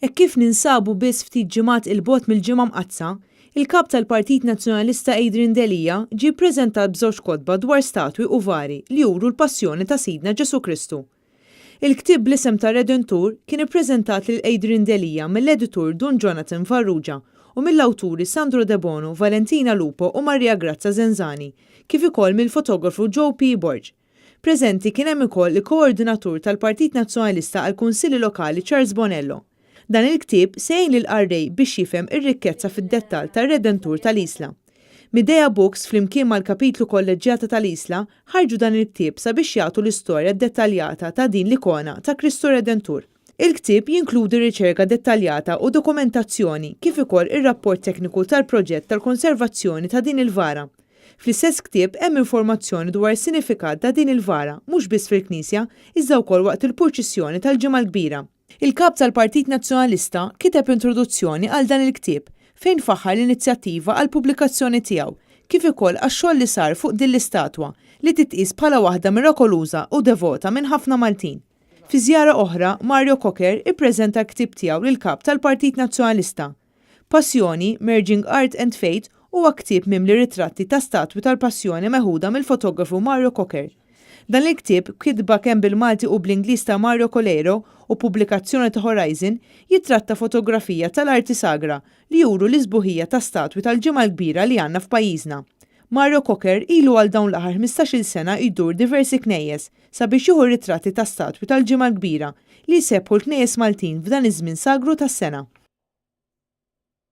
Hekk kif ninsabu biss ftit ġimgħat 'il bogħod mill-Ġimgħa Mqaddsa, il-Kap tal-Partit Nazzjonalista Adrian Delia ġie ppreżentat b'żewġ kotba dwar statwi u vari li juru l-passjoni ta' Sidna Ġesù Kristu. Il-ktieb bl-isem ta' Redentur kien ippreżentat lil Adrian Delia mill-editur Dun Jonathan Farrugia u mill-awturi Sandro Debono, Valentina Lupo u Maria Grazia Zenzani, kif ukoll mill-fotografu Joe P. Borg. Preżenti kien hemm ukoll il-Koordinatur tal-Partit Nazzjonalista għall-Kunsilli Lokali Charles Bonello. Dan il-ktieb se jgħin lill-qarrej biex jifhem ir-rikkezza fid-dettall tar-Redentur tal-Isla. Midea Books flimkien mal-Kapitlu Kolleġġjata tal-Isla ħarġu dan il-ktieb sabiex jagħtu l-istorja ddettaljata ta' din l-ikona ta' Kristu Redentur. Il-ktieb jinkludi riċerka dettaljata u dokumentazzjoni kif ukoll ir-rapport tekniku tal-proġett tal-konservazzjoni ta' din il-vara. Fl-istess ktieb hemm informazzjoni dwar is-sinifikat ta' din il-vara mhux biss fil-knisja iżda wkoll waqt il-purċissjoni tal-Ġimgħa l-Kbira. Il-Kap tal-Partit Nazzjonalista kiteb introduzzjoni għal dan il-ktieb fejn faħħar l-inizjattiva għall-pubblikazzjoni tiegħu kif ukoll għax-xogħol li sar fuq din l-istatwa li titqies bħala waħda mirakoluża u devota minn ħafna Maltin. Fi żjara oħra, Mario Cocker ippreżenta l-ktieb tiegħu lill-Kap tal-Partit Nazzjonalista. Passjoni, Merging Art and Faith huwa ktieb mimli ritratti ta' statwi tal-Passjoni meħuda mill-fotografu Mario Cocker. Dan il-ktieb, b'kitba kemm bil-Malti u bl-Ingliż ta' Mario Coleiro u pubblikazzjoni ta' Horizon, jittratta fotografija tal-arti sagra li juru l-isbuħija ta' statwi tal-Ġimgħa l-Kbira li għandna f'pajjiżna. Mario Cocker ilu għal dawn l-aħħar 15-il sena jdur diversi knejjes sabiex jieħu ritratti ta' statwi tal-Ġimgħa l-Kbira li jsebbħu l-knejjes Maltin f'dan iż-żmien sagru tas-sena.